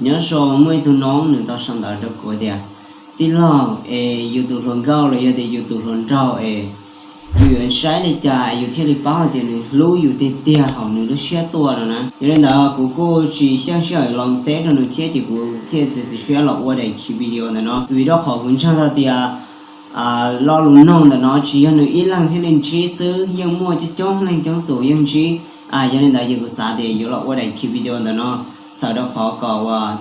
Nyob zoo, muaj ib tug noob nws tau sau ntawv rau kuv tias, tij laug, es yus tus hluas nkauj los yog tias yus tus hluas nraug es yus yuav saib li cas yus thiaj li paub hais tias nws hlub yus tiag tiag hauv nws lub siab tuaj no na. Yog li ntawd kuv kuj tsis xyeej sij hawm los teb rau nws thiab ces kuv thiaj txiav txim siab los ua daim video ntawm no, vim rau qhov kuv ntseeg tau tias lo lus noog ntawm no tsis yog nws ib leeg thiaj li ntsib xwb, yeej muaj coob coob leej coob tus yeej ntsib. Yog li ntawd ces kuv xav tias yuav los ua daim video ntawm no txhawm rau qhov kom uas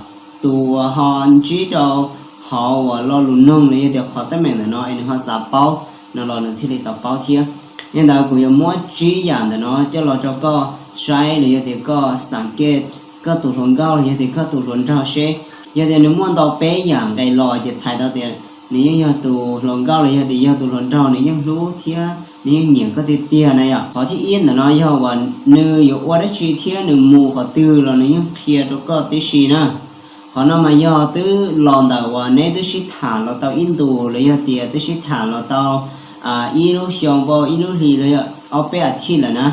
tus uas ho ntsib rau qhov uas lo lus noog los yog tias qhov teeb meem ntawm no es nws ho xav paub no los nws thiaj li tau paub thiab. Yog li ntawd kuv yuav muab tsib yam ntawm no coj los rau koj saib los yog tias koj xam kej koj tus hluas nkauj los yog tias koj tus hluas nraug seb, yog tias nws muaj ntau peb yam nqes los ces txhais tau tias nws yeej yog tus hluas nkauj los yog tias yog tus hluas nraug nws yeej hlub thiab nws yeej nyiam koj tiag tiag na yom. Qhov thib ib ntawm no yog uas nws yuav ua dab tsi thiab nws mus qhov twg los nws yeej qhia rau koj tib si na. Qhov no mas yog twb los ntawm uas neb twb sib tham los tau ib ntus los yog tias twb sib tham los tau ib lub xyoo, ib lub hli los yog ob peb a thiv lawm na,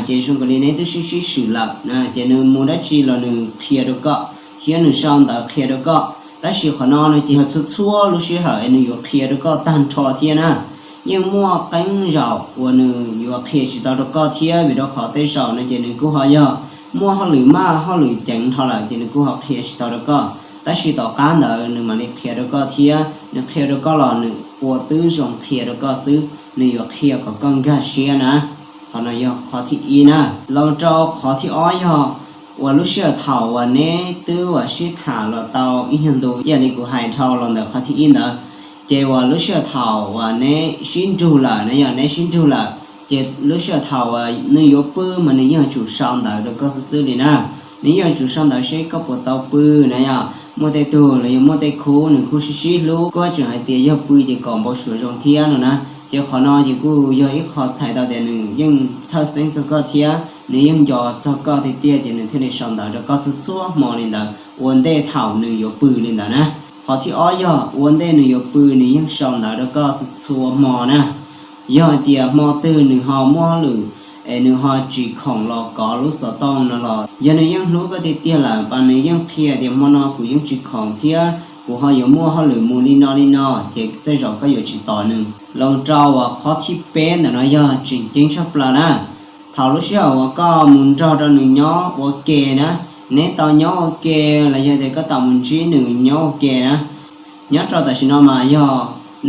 ces zoo nkaus li neb twb sib sib swm lawm na, ces nws mus dab tsi los nws qhia rau koj thiab nws sau ntawv qhia rau koj. Tab sis qhov no no ces yog txhua txhua lub sij hawm es nws yuav qhia rau koj tag nrho thiab na. Yeej muaj qee zaum uas nws yuav qhia tsis tau rau koj thiab, vim rau qhov tej zaum no ces nws kuj ho yog muaj hauj lwm maj hauj lwm ceev nrho lawm ces nws kuj ho qhia tsis tau rau koj. Tab sis tom qab ntawd nws mam li qhia rau koj thiab, nws qhia rau koj los nws ua twb zoo qhia rau koj xwb, nws yuav qhia kom koj nkag siab na. Qhov no yog qhov thib ib na. Los rau qhov thib ob yog uas lub sij hawm thaum uas neb twb uas sib tham los tau ib nyuag ntu, ib yam li kuv hais dhau los ntawm qhov thib ib ntawd, ces uas lub sij hawm thaum uas neb sib nrug lawm na, yog neb sib nrug lawm, ces lub sij hawm thaum uas nws yuav pw mas nws yeej yuav tsum sau ntawv rau koj xwb xwb li na. Nws yeej yuav tsum sau ntawv seb koj puas tau pw na yom. Muaj tej tug los yog muaj tej khub nws kuj sib sib hlub, kuj tseem hais tias yog pw ces kom npau suav zoo thiab no na. Ces qhov no ces kuj yog ib qho txhais tau tias nws yeej txhawj xeeb txog koj thiab nws yeej nco txog koj tiag tiag ces nws thiaj li sau ntawv rau koj txhua txhua hmo li ntawd ua ntej thaum nws yuav pw li ntawd na. Qhov thib ob yog ua ntej nws yuav pw nws yeej sau ntawv rau koj txhua txhua hmo na. Yog hais tias hmo twg nws ho muaj hauj lwm es nws ho tsis khoom los kov lub xov tooj no los yog nws yeej hlub koj tiag tiag lawm mas nws yeej qhia tias hmo no kuv yeej tsis khoom thiab kuv ho yuav muaj hauj lwm mus li no li no, ces tej zaum koj yuav tsis tos nws. Los rau uas qhov thib peb ntawm no yog tseem ceeb tshaj plaws na. Thaum lub sij hawm uas koj mus nrog rau nws nyob ua ke na, neb tau nyob ua ke los yog tias koj tau mus ntsib nws nyob ua ke na, nyob rau tam sim no mas yog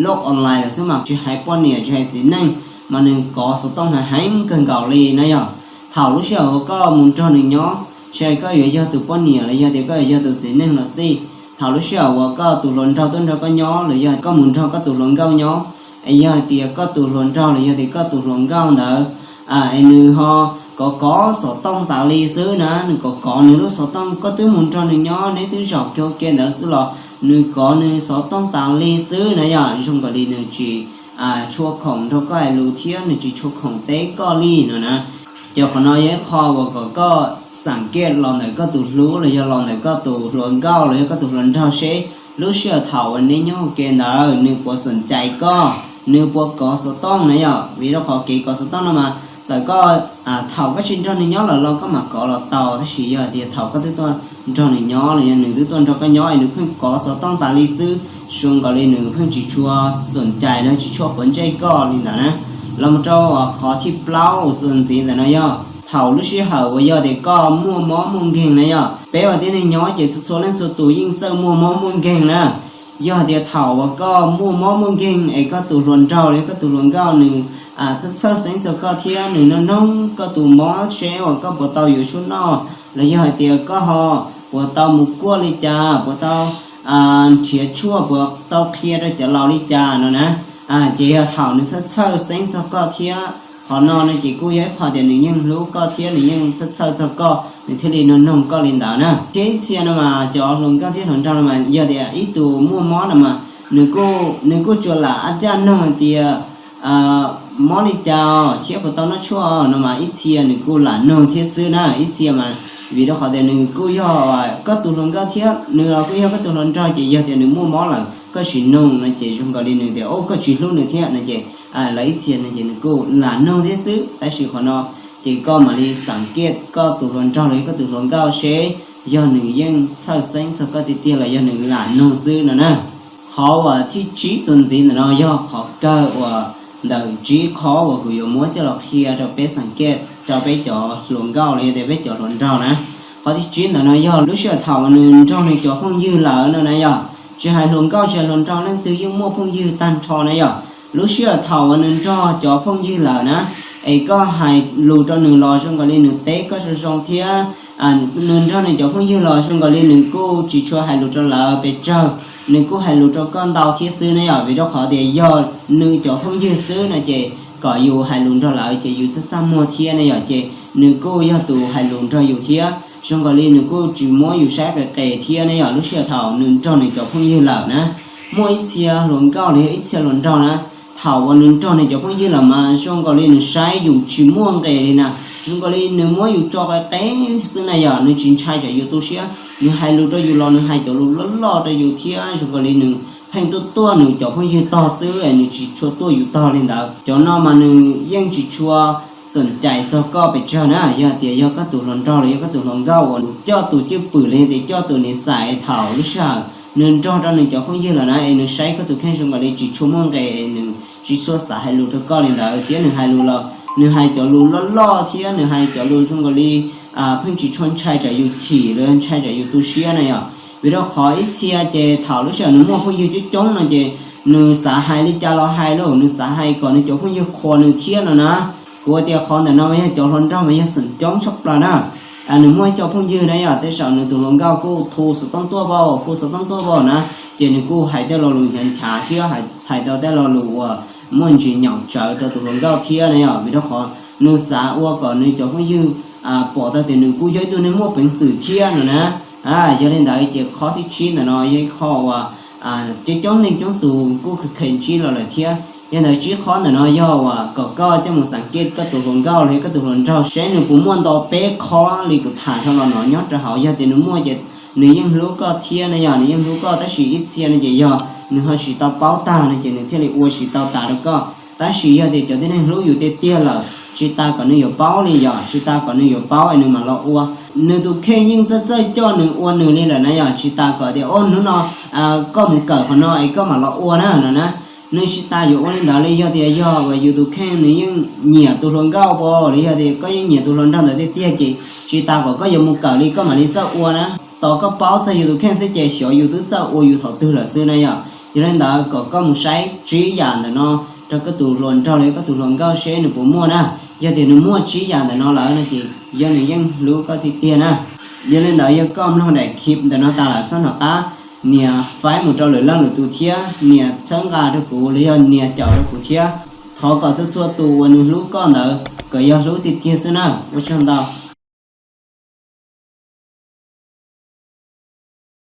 lub online lawm xwb mas tsis hais poj niam tsis hais txiv neej mas nws kov xov tooj heev heev kawg nkaus li na yom. Thaum lub sij hawm uas koj mus nrog nws nyob, tsis hais koj yuav yog tus poj niam los yog tias koj yuav yog tus txiv neej los xij, thaum lub sij hawm uas koj tus hluas nraug tuaj nrog koj nyob los yog koj mus nrog koj tus hluas nkauj nyob, es yog hais tias koj tus hluas nraug los yog tias koj tus hluas nkauj ntawd es nws ho kov kov xov tooj tas li xwb na, nws kov kov nws lub xov tooj, koj twb mus nrog nws nyob neb twb zaum kiag ua ke ntawd xwb los nws kov nws xov tooj tas li xwb na yom, zoo nkaus li nws tsis tshua khoom nrog koj hais lus thiab nws tsis tshua khoom teb koj li no na. Ces qhov no yog ib qho uas kom koj xam kej los ntawm koj tus hlub los yog los ntawm koj tus hluas nkauj los yog koj tus hluas nraug seb lub sij hawm thaum uas neb nyob ua ke ntawd nws puas xom cai koj, nws puas kov xov tooj na yom. Vim rau qhov kev kov xov tooj no mas txawm koj thaum koj tsis nrog nws nyob lawm los koj mam kov los tau, tab sis yog tias thaum koj twb tuaj nrog nws nyob los yog nws twb tuaj nrog koj nyob es nws pheej kov xov tooj tas li xwb, zoo nkaus li nws pheej tsis tshua xom cai los tsis tshua quav ntsej koj li ntawd na. Los mus rau qhov thib plaub uas txuas ntxiv ntawm no yog thaum lub sij hawm uas yog tias koj muaj mob muaj nkeeg na yom. Peb ua tib neeg nyob ces txhua txhua leej txhua tus yeej txawj muaj mob muaj nkeeg na. Yog hais tias thaum uas koj muaj mob muaj nkeeg es koj tus hluas nraug los yog koj tus hluas nkauj nws txhawj txhawj xeeb txog koj thiab nws noog noog koj tus mob seb uas koj puas tau yuav tshuaj noj los yog hais tias koj ho puas tau mus kuaj li cas, puas tau nrhiav tshuaj, puas tau qhia rau cov laus li cas no na, ces yog thaum nws txhawj txhawj xeeb txog koj thiab. Qhov no no ces kuj yog ib qho tias nws yeej hlub koj thiab nws yeej txhawj txhawj txog koj nws thiaj li noog noog koj li ntawd na. Thiab ib txhia no mas cov hluas nkauj thiab hluas nraug no mas yog tias ib tus muaj mob no mas nws kuj tsuas lam ab caj noog hais tias mob li cas thiab puas tau noj tshuaj no mas ib txhia nws kuj lam noog thiab xwb na. Ib txhia mas vim rau qhov tias nws kuj yog koj tus hluas nkauj thiab nws los kuj yog koj tus hluas nraug ces yog tias nws muaj mob lawm koj tsis noog no ces zoo nkaus li nws tias o koj tsis hlub nws thiab no ces lawv ib txhia no ces nws kuj lam noog thiab xwb. Tab sis qhov no ces koj mam li xam kej koj tus hluas nraug los yog koj tus hluas nkauj seb yog nws yeej txhawj xeeb txog koj tiag tiag los yog nws lam nug xwb no na. Qhov uas thib tsib txuas ntxiv ntawm no yog qhov kawg uas ntawm tsib qhov uas kuv yuav muab coj los qhia rau peb xeem kej rau peb cov hluas nkauj los yog tias peb cov hluas nraug na. Qhov thib tsib ntawm no yog lub sij hawm thaum uas nws nrog nws cov phooj ywg lawm no na yog, tsis hais hluas nkauj tsis hais hluas nraug leej twg yeej muaj phooj ywg tag nrho na yog. Lub sij hawm thaum uas nws nrog cov phooj ywg lawm na, es koj hais lus rau nws los zoo nkaus li nws teb koj zoo zoo thiab nws nrog nws cov phooj ywg los zoo nkaus li nws kuj tsis tshua hais lus rau lawv pes tsawg, nws kuj hais lus rau koj ntau thiab xwb na yom. Vim rau qhov tias yog nws cov phooj ywg xwb no ces kom yus hais lus nrog lawv ces yus txaj txaj muag thiab ne yom, ces nws kuj yog tus hais lus nrog yus thiab zoo nkaus li nws kuj tsis muab yus saib qis qis thiab ne yom. Lub sij hawm thaum nws nrog nws cov phooj ywg lawm na, muaj ib txhia hluas nkauj los yog ib txhia hluas nraug na, thaum uas nws nrog nws cov phooj ywg lawm mas zoo nkaus li nws saib yus tsis muaj nqis li na, zoo nkaus li nws muab yus tso qis qis xwb na yom. Nws tsis ntshai tsam yus tu siab, nws hais lus rau yus los nws hais cov lus loj loj rau yus thiab zoo nkaus li nws pheej tuaj tuaj nws cov phooj ywg tog xwb es nws tsis tshua tuaj yus tog li ntawd. Cov no mas nws yeej tsis tshua xom cais txog koj pes tsawg na. Yog tias yog koj tus hluas nraug los yog koj tus hluas nkauj uas coj tus cwj pwm los yog tias coj tus niam xais thaum lub sij hawm nws nrog rau nws cov phooj ywg lawm na es nws saib koj tus kheej zoo nkaus li tsis tshua muaj nqis, nws tsis tshua xav hais lus rau koj li ntawd thiab nws hais lus los nws hais cov lus loj loj thiab nws hais cov lus zoo nkaus li pheej tsis tshua ntshai tsam yus chim los ntshai tsam yus tu siab na yom. Vim rau qhov ib txhia ces thaum lub sij hawm nws muaj phooj ywg coob coob no ces nws xav hais li cas los hais lauj, nws xav hais kom nws cov phooj ywg qhuas nws thiab no na. Kuv tias qhov ntawm no mas yog cov hluas nraug mas yog xeem coob tshaj plaws na. Nws muaj ib co phooj ywg na yom, tej zaum nws tus hluas nkauj kuj thu xov tooj tuaj vau, hu xov tooj tuaj vau na, ces nws kuj hais tej lo lus nchav nchav thiab hais tau tej lo lus uas muaj ntsis nyaum tsawv rau tus hluas nkauj thiab na yom. Vim rau qhov nws xav ua kom nws cov phooj ywg pom tau tias nws kuj yog ib tug neeg muaj peev xwm thiab no na. Yog li ntawd ces qhov thib tsib ntawm no yog ib qho uas coob coob leej coob tus kuj kheev ntsib los lawm thiab. Yog ntawd tsib qhov ntawm no yog uas kom koj coj mus xav kej koj tus hluas nkauj los yog koj tus hluas nraug seb nws puas muaj ntau peb qhov li kuv tham dhau los no nyob rau hauv. Yog tias nws muaj ces nws yeej hlub koj thiab na yom, nws yeej hlub koj, tab sis ib txhia no ces yog nws ho tsis tau paub tag no ces nws thiaj li ua tsis tau tas rau koj. Tab sis yog tias cov tib neeg hlub yus tiag tiag lawm, tsis tas kom nws yuav paub li yom, tsis tas kom nws yuav paub es nws mam los ua. Nws tus kheej yeej txawj txawj coj nws ua nws li lawm na yom, tsis tas kom tias o hnub no koj mus kawm qhov no es koj mam los ua na no na. Nws tsis tas yuav ua li ntawd li. Yog tias yog uas yus tus kheej nws yeej nyiam tus hluas nkauj pab los yog tias koj yeej nyiam tus hluas nraug ntawd tiag tiag ces tsis tas kom koj yuav mus kawm li koj mam li txawj ua na. Tos koj paub txog yus tus kheej xwb ces xyov yus twb txawj ua yus thaum twg lawm xwb na yom. Yog li ntawd kom koj mus saib tsib yam ntawm no rau koj tus hluas nraug los yog koj tus hluas nkauj seb nws puas muaj na. Yog tias nws muaj tsib yam ntawm no lawm no ces yog nws yeej hlub koj tiag tiag na. Yog li ntawd yog koj mloog daim clip ntawm no tas lawm txhob nco qab nias faib mus rau lwm leej lwm tus thiab nias txhawb nqa rau kuv los yog nias caum rau kuv thiab. Thov kom txhua txhua tus uas nws hlub koj ntawd kom yog hlub tiag tiag xwb na. Ua tsaug ntau.